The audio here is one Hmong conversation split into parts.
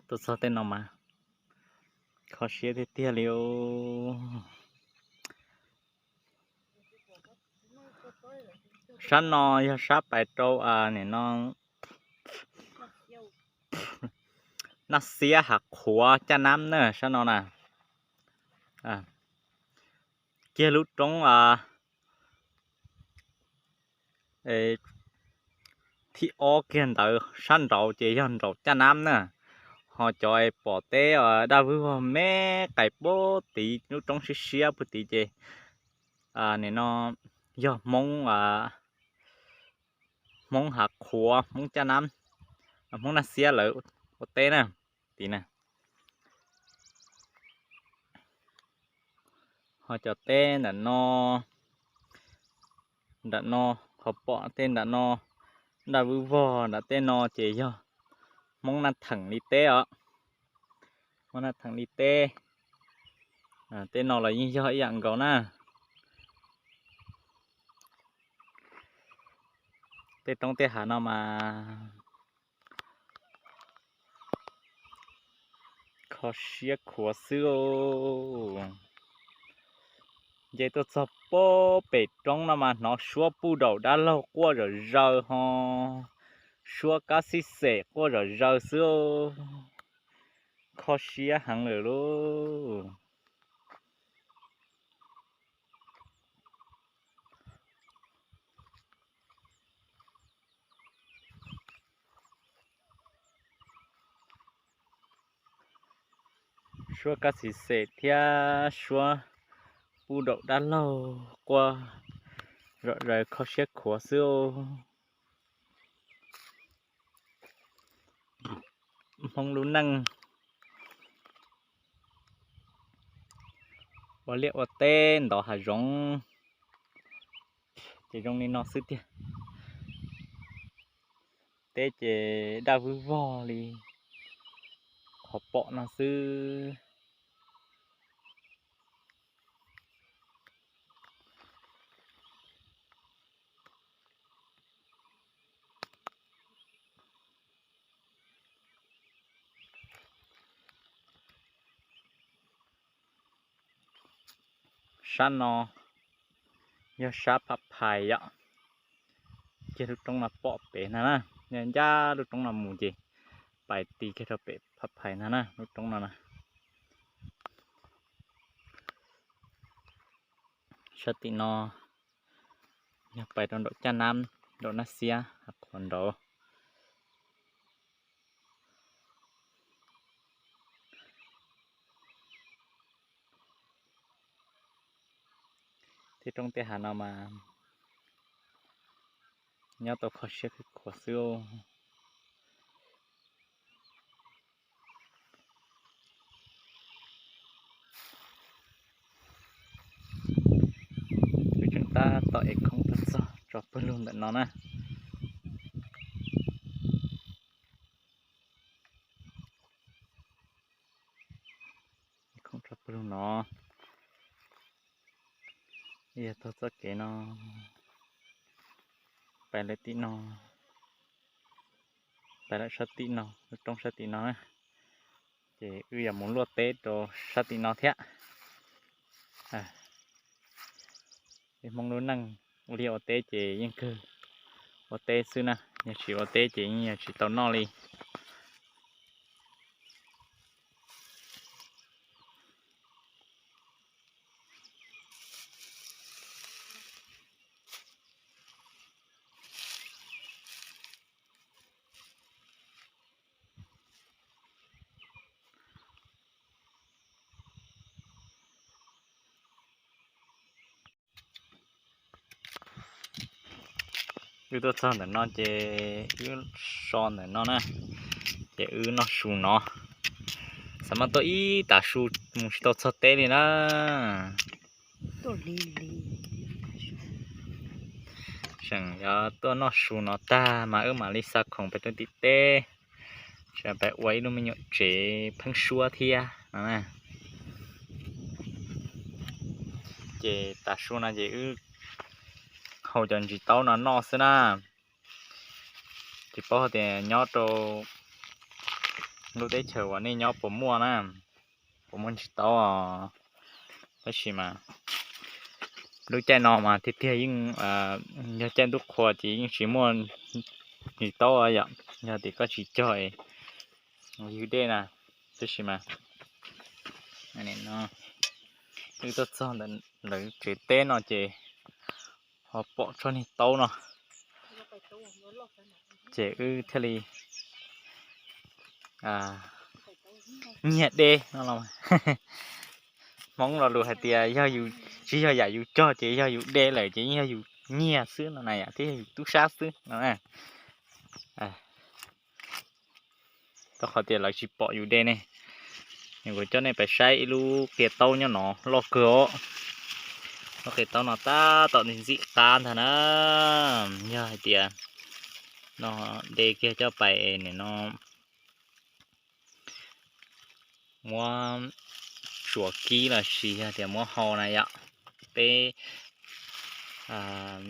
Tuaj txog tej no mas kho siab tiag tiag li. Sab no yog sab pais rau nim no Naj Xiab Hav Qhuav Caj Nab na, sab no na. Kiag lub roob thib ob kiag ntawd sab nraud ces yog nraum Caj Nab na. Ho cov pom teb daj vwg vog me qais puag tid lub roob siab siab puag tid ces nim no yog Hmoob, Hmoob Hav Qhuav, Hmoob Caj Nab, Hmoob Naj Xiab lawv ua teb na, tid na. Ho cov teb ntawm no, nram no, qhov pom tej nram no, daj vwg vog nram tej no ces yog Hmoob Naj Theem li teb os. Hmoob Naj Theem li teb. Tej no los yeej yog ib yam nkaus na. Tej roob tej hav no mas kho siab khuav xwb. Nce tuaj txog pem roob no mas hnov suab puj daum dab laug quaj zom zaws ho suab kab xib xem quaj zom zaws xwb. Kho siab heev lawm lauj. Suab kab xib xem thiab suab puj daum dab laug quaj zom zaws kho siab khuav xwb. Hmoob lub neej ua liaj ua teb ntov hav zoov ces zoo li no xwb tiag. Teb ces daj vwg vog li qhov pom no xwb. Sab no yog sab Pham Phais yom. Kiag lub roob no pom pem na na, ncaj lub roob no mus ces pais ti kiag rau pem Pham Phais na na, lub roob no na. Sab tim no yog pais rau nraum Caj Nab, nraum Naj Xiab Hav Qhuav nraud. Tej roob tej hav no mas nyob tau kho siab khuav xwb. Wb tseem tab tom ev khoom tuaj txog tso pawg lug ntawm no na. Ev khoom tso pawg lug no. Yog taug txoj kev no pais lawm tim no, pais lawm sab tim no, lub roob sab tim no na. Ces wb yuav mus luaj teb rau sab tim no thiab. Hmoob lub neej ua liaj ua teb ces yeej kawg ua teb xwb na, yog tsis ua teb ces yeej yog tsis tau noj li. Wb tuaj txog ntawm no ces wb so ntawm no na, ces wb noj su no. Xav mas tuaj ib tav su mus tsis tau txog teb li na. Seem yuav tuaj noj su no tag mas wb mam li xa khoom pais rau tim teb, pais ua ib lub me nyuam tsev pheeb suab thiab no. Ces tav su no ces wb hau cov ntsis taub no noj xwb na. Tsis paub hais tias nyob rau Lub teb chaws uas nej nyob puas muaj na, puas muaj ntsis taub os? Tab sis mas lub caij no mas tiag tiag yeej, yog caij ntuj qhua ces yeej tsis muaj ntsis taub yom, yog tias koj tsis cog ywg dej na. Tab sis mas wb tuaj txog ntawm lawv tsev teb no ces ho pom tsob niag taub no, ces wb thiaj li nyiag dej no los. Hmoob lo lus hais tias yog yus, tsis yog yam yus cog ces yog yus de lawm ces yeej yog yus nyiag xwb no na yom, thiab yog yus tub sab xwb no. Rau qhov tias lawv tsis pom yus de ne. Kuv coj nej pais saib ib lub qia taub nyob no loj kawg os. Lub qia taub no tab tom ntxim qab ntag na. Yog hais tias no de kiag coj pais nim no muab tsuav kib los sis yog tias muab hau na yom. Peb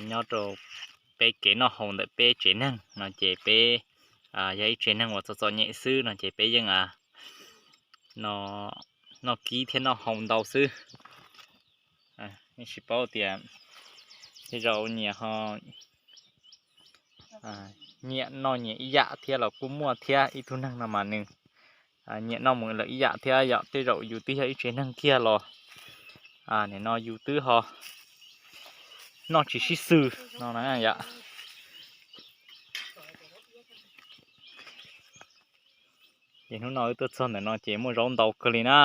nyob rau peb kev noj haus ntawm peb tsev neeg no ces peb yog ib tsev neeg uas txom txom nyem xwb no ces peb yeej noj kib thiab noj hau ntau xwb. Nej tsis paub tias tej zaum nyias ho nyiam noj nyias ib yam thiab los kuj muaj thiab. Ib tug neeg no mas nws nyiam noj mus lawm ib yam thiab yom. Tej zaum yus twb yog ib tsev neeg kiag los nim no yus twb ho noj tsis sib xws no na yom. Ces hnub no wb tuaj txog ntawm no ces muaj zaub ntau kawg li na.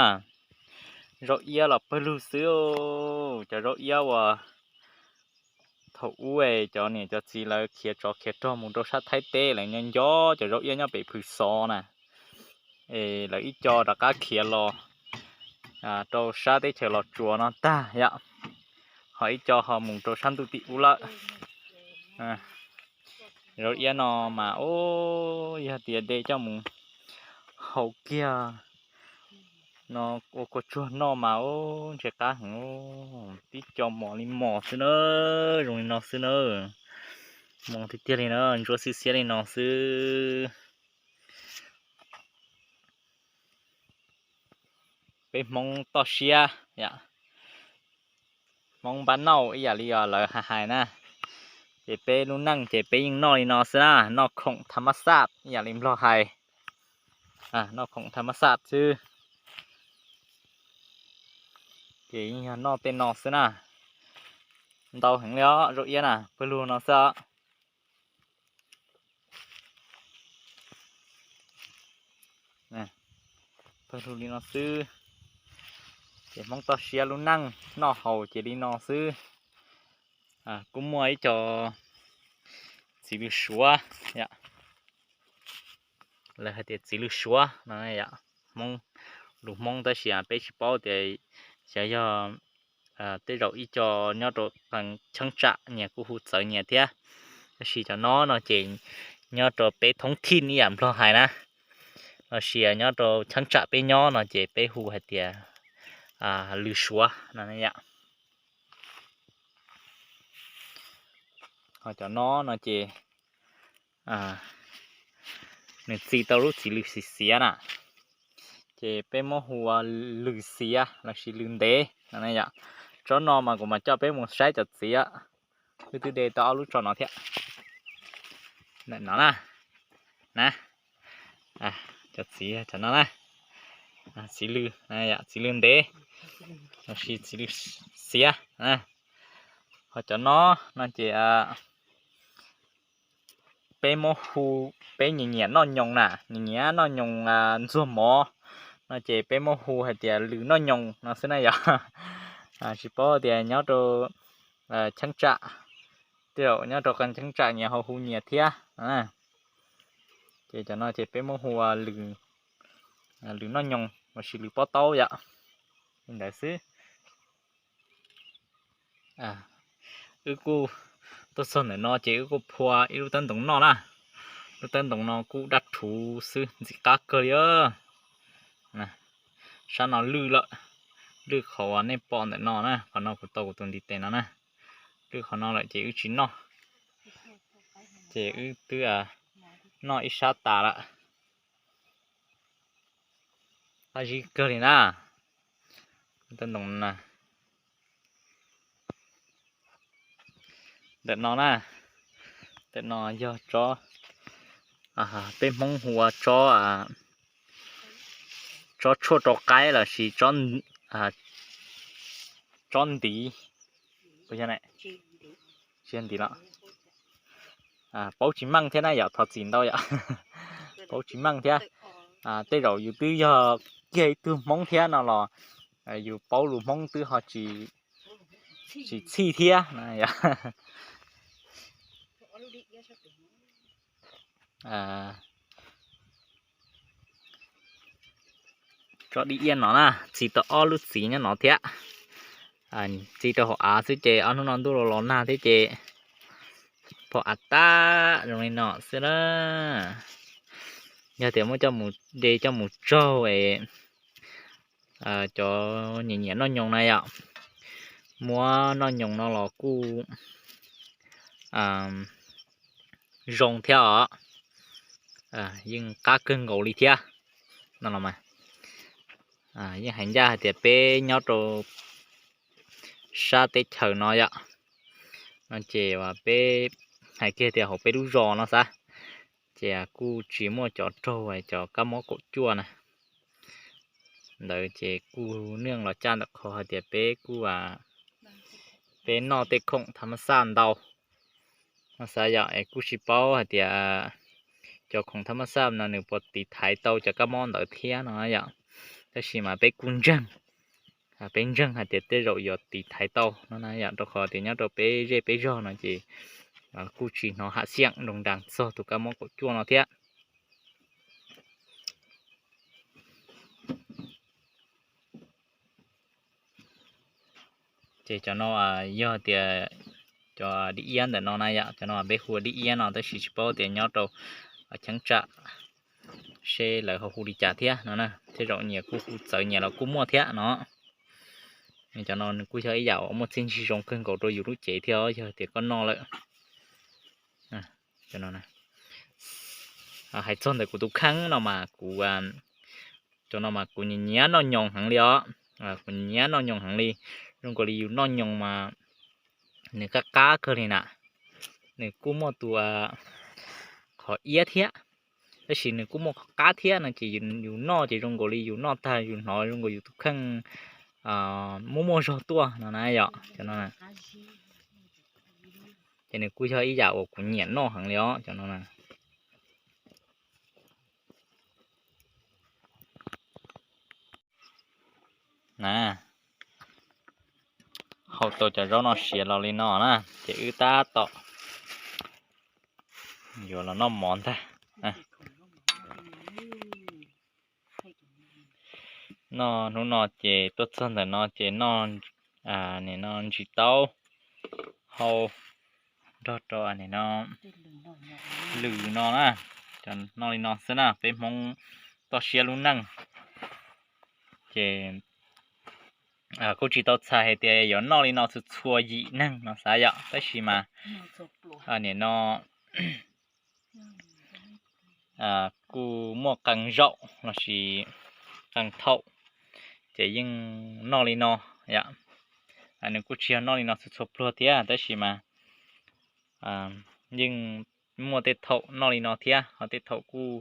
Zaub iab los pawg lug xwb. Cov zaub iab uas thaum ub cov niam cov txiv lawv khiav tsov khiav rog mus rau sab Thaib teb lawv nyob nco cov zaub iab nyob pem Phwm Xov na, es lawv ib co rov qab khiav los rau sab teb chaws Los Tsuas no tag yom, ho ib co ho mus rau sab ntuj tim ub lawm. Zaub iab no mas ub, yog tias de coj mus hau kiag no ua kua tsuag noj mas ub ntshe qab heev. Tib co mos li mos xwb na, zoo li no xwb na, mos tiag tiag li na, ntsuab xiab xiab li no xwb. Peb Hmoob toj siab, Hmoob npab nauj ib yam li lawv hais hais na, ces peb lub neej ces peb yeej noj li no xwb na, noj khoom tham mas xaj ib yam li Nplog hais, noj khoom tham mas xaj xwb. Ces yeej yog noj tej no xwb na. Ntau heev li os, zaub iab na, pawg lug no xwb os. Pawg lug li no xwb. Ces Hmoob toj siab lub neej noj haus ces li no xwb. Kuj muaj ib co txiv lws suav, lawv hais tias txiv lws suav no, Hmoob, lus Hmoob tab sis peb tsis paub tias xyov yog tej zaum ib co nyob rau cheeb tsam nyias kuj hu txawv nyias thiab. Tab sis cov no no ces nyob rau peb thoob thij ib yam Nplog hais na, los sis nyob rau cheeb tsam peb nyob no ces peb hu hais tias lws suav no yom. Ho cov no no ces nws txi tau lub txiv lws xiav xiav na, ces peb muab hu ua lws xiav los sis lws ntev no yom. Tsob no mas kuv mam coj peb mus saib cov txiv. Wb twb de tau ob lub tso no thiab. Ntawm no na, na, cov txiv cov no na, txiv lws, txiv lws ntev los sis txiv lws xiav. Ho cov no no ces peb muab hu, peb nyiam nyiam noj nyoos na, nyiam nyiam noj nyoos ntxuag mov no ces peb muab hu hais tias lws noj nyoos no xwb na yom. Tsis paub tias nyob rau cheeb tsam, tej zaum nyob rau qee cheeb tsam nyias ho hu nyias thiab. Ces cov no ces peb muab hu ua lws noj nyoos los sis lws pob taub yom. Li ntawd xwb. Wb kuj tuaj txog ntawm no ces wb kuj phua ib lub teeb ntoos noj na. Lub teeb ntoos no kuj daj rhuv xwb, ntxim qab kawg li. Sab no lwj lawm, lwj qhov uas nej pom ntawm no na, qhov no kuv tau kuv tus ntiv tes no na. Lwj qhov no lawm ces wb tsis noj, ces wb twb noj ib sab tas lawm. Qab zib kawg li na. Ntoo na, ntawm no na, ntawm no yog tsob, peb Hmoob hu ua tsob, tsob tshuaj rau qaib los sis tsob ntiv, tsis yog ntiv los, paub tsis meej thiab na yom, thov txim ntau yom. Paub tsis meej thiab. Tej zaum yus twb yog kiag ib tug Hmoob thiab no los yus paub lus Hmoob twb ho tsis txhij thiab. Tsob dib iab no na, txi tau ob lub txiv nyob no thiab. Txi rau hauv av xwb ces ob hnub no ntuj los los nag thiab ces phom av tab zoo li no xwb na. Yog tias muab coj mus de coj mus tsaug es cov nyiam nyiam noj nyoos na yom, muab noj nyoos no los kuj zoo thiab os. Yeej qab kawg nkaus li thiab. No los mas yeej hais ncaj hais tias peb nyob rau sab teb chaws no yom, no ces peb hais kiag tias hauv peb lub zos no xav, ces kuj tsis muaj cov raug cov kab mob kaum cuaj na. Ntawd ces kuj neej los caj ntawm qhov hais tias peb kuj, peb noj tej khoom tham mas xaj ntau no xav yom, es kuj tsis paub hais tias cov khoom tham mas xaj no nws puas tiv thaiv tau cov kab mob ntawd thiab no yom. Tab sis mas peb kuj ntseeg, peb ntseeg hais tias tej zaum yuav tiv thaiv tau no na yom, rau qhov tias nyob rau peb zej peb zog no ces kuj tsis hnov ham xiam nroo nraas txog tus kab mob kaum cuaj no thiab. Ces cov no yog tias cov dib iab ntawm no na yom, cov no peb hu ua dib iab no tab sis tsis paub tias nyob rau cheeb tsam seb lawv ho hu li cas thiab no na. Tej zaum nyias kuj hu txawv nyias los kuj muaj thiab no. Cov no nws kuj yog ib yam uas muaj txiaj ntsig zoo kawg nkaus rau yus lub cev thiab os, yog tias koj noj lawm. Hais txog ntawm kuv tus kheej no mas kuv, cov no mas kuv nyiam nyiam noj nyoos heev li os. Kuv nyiam nyiam noj nyoos heev li. Zoo nkaus li yus noj nyoos mas nws qab qab kawg li na. Nws kuj muaj tus qhov iab thiab, tab sis nws kuj muaj qhov qab thiab no ces yus noj ces zoo nkaus li yus noj tag yus hnov zoo nkaus yus tus kheej muaj muaj zog tuaj no na yom. Cov no ces nws kuj yog ib yam uas kuv nyiam noj heev li os cov no na. Na, hau tau cov zaub no siav los li no na, ces wb tab tom yuav los noj mov ntag. Noj hnub no ces tuaj txog ntawm no ces noj, nim no ntsis taub hau nrog rau nim no lwm no na, noj li no xwb na, peb Hmoob toj siab lub neej. Ces kuj tsis tau txhais hais tias yuav noj li no txhua txhua yim neeg no xav yom, tab sis mas nim no kuj muaj qee zaum lossis qee thaum ces yeej noj li no yom. Nws kuj tsis yog noj li no txhua txhua pluag thiab, tab sis mas yeej muaj tej thaum noj li no thiab, ho tej thaum kuj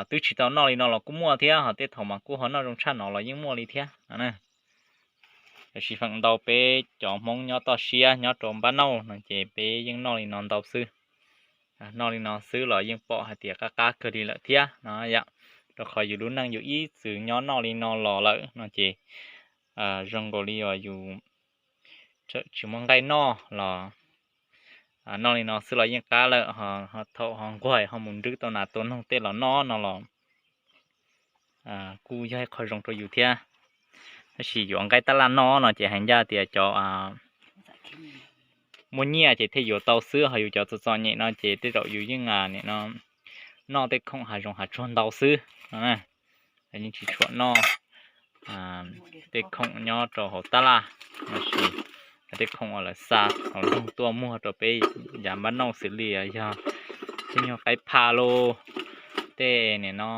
twb tsis tau noj li no los kuj muaj thiab, ho tej thaum mas kuj ho noj zoo tshaj no los yeej muaj li thiab no. Tab sis feem ntau peb cov Hmoob nyob toj siab nyob rau npab nauj no ces peb yeej noj li no ntau xwb. Noj li no xwb los yeej pom hais tias qab qab kawg li lawm thiab no yom, rau qhov yus lub neej yus ib txwm nyob noj li no los lawm no ces zoo nkaus li uas yus tsis muaj nqaij noj los noj li no xwb los yeej qab lawm, ho thaum ho nquag ho mus nrwb tau nas tua noog tej los noj no los kuj yog ib qho zoo rau yus thiab. Tab sis yuav nqaij tab laj noj no ces hais ncaj tias cov muaj nyiaj ces thiaj yuav tau xwb, ho yus cov txom txom nyem no ces tej zaum yus yeej nim no noj tej khoom hav zoov hav tsuag ntau xwb no. Yeej tsis tshua noj tej khoom nyob rau hauv tab laj, tab sis tej khoom uas lawv xa hauv loog tuaj muag rau peb yav npab nauj xws li yog tej nyuag qaib pha los, tej nim no